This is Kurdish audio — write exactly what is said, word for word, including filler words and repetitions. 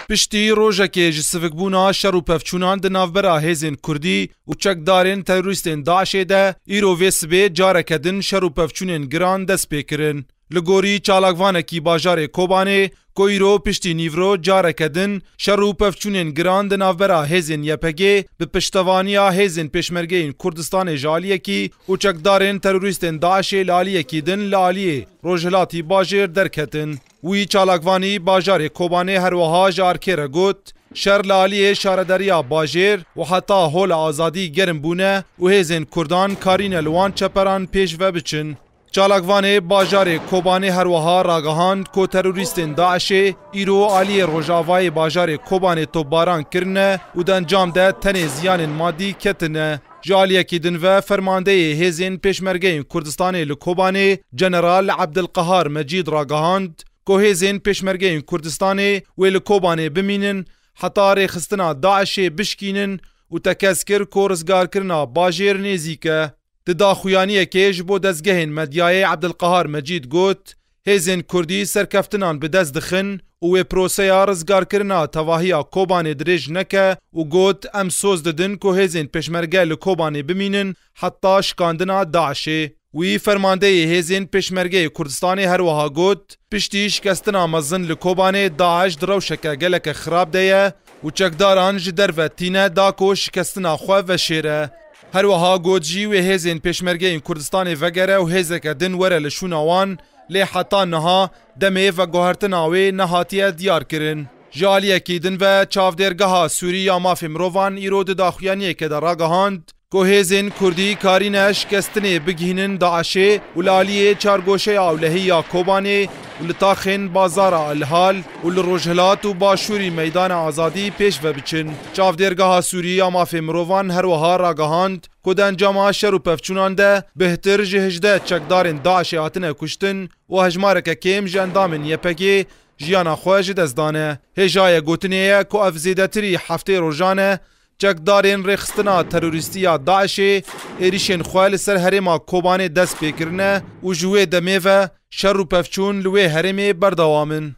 Piştî rojekê ji sivikbûna şer û pevçûnan di navbera hêzên Kurdî û çekdarên terorîstên DAIŞê de, îro vê sibê careke din şer û pevçûnên giran dest pê kirin. Li gorî çalakvanekî bajarê Kobanê, ku îro piştî nîvro careke din şer û pevçûnên giran di navbera hêzên Y P G bi piştevaniya hêzên Pêşmergeyên Kurdistanê ji aliyekî û çekdarên terorîstên DAIŞê li aliyekî din li aliyê rojhilatî bajêr derketin. Wî çalakvanî bajarê Kobanê her wiha ji arkê re got, şer li aliyê şaredariya bajêr û heta Hola Azadî germ bûne û hêzên Kurdan karîne li wan çeperan pêş ve biçin. Çalakvanê bajarê Kobanê her wiha ragihand ku terorîstên DAIŞê îro aliyê rojavayê bajarê Kobanê topbaran kirine û di encam de tenê ziyanên madî ketine. Ji aliyekî din ve fermandeyê hêzên Pêşmergeyên Kurdistanê li Kobanê, General Ebdilqehar Mecîd ragihand ku hêzên Pêşmergeyên Kurdistanê wê li Kobanê bimînin, heta rêxistina DAIŞê bişkînin û tekez kir ku rizgarkirina bajêr nêzîk e. Di daxuyaniyekê ji bo dezgehên medyayê Ebdilqehar Mecîd got, hêzên Kurdî serkeftinan bi dest dixin û wê proseya rizgarkirina tevahiya Kobanê dirêj neke û got, em soz didin ku hêzên Pêşmerge li Kobanê bimînin heta şikandina DAIŞê. Wî fermandeyê hêzên Pêşmergeyê Kurdistanê her wiha got, piştî şikestina mezin li Kobanê DAIŞ di rewşeke geleke xirab de ye û çekdaran ji derve tîne da ku şikestina xwe veşêre. Her wiha got jî wê hêzên Pêşmergeyên Kurdistanê vegere û hêzeke din were li şûna wan, lê heta niha demê veguhertina wê nehatiye diyar kirin. Ji aliyekî din ve çavdêrgeha Sûrî ya mafê mirovan îro di daxuyaniyeke de ragihand, ku hêzên Kurdî karîne şikestinê bigihînin DAIŞê û li aliyê çargoşeya ewlehî ya Kobanê û li taxên bazara Elhal û li rojhilat û başûrî Meydana Azadî pêş ve biçin. Çavdêrgeha Sûrî ya mafê mirovan her wiha ragihand ku di encama şer û pevçûnan de bêhtir ji hejdeh çekdarên DAIŞê hatine kuştin û hejmareke kêm ji endamên Y P G jiyana xwe ji dest dane. Hêjayê gotinê ye ku ev zêdetirî heftê rojan e çekdarên rêxistina terorîstî ya DAIŞê êrîşên xwe li ser herêma Kobanê dest pê kirine û ji wê demê ve şer û pevçûn li wê herêmê berdewam in.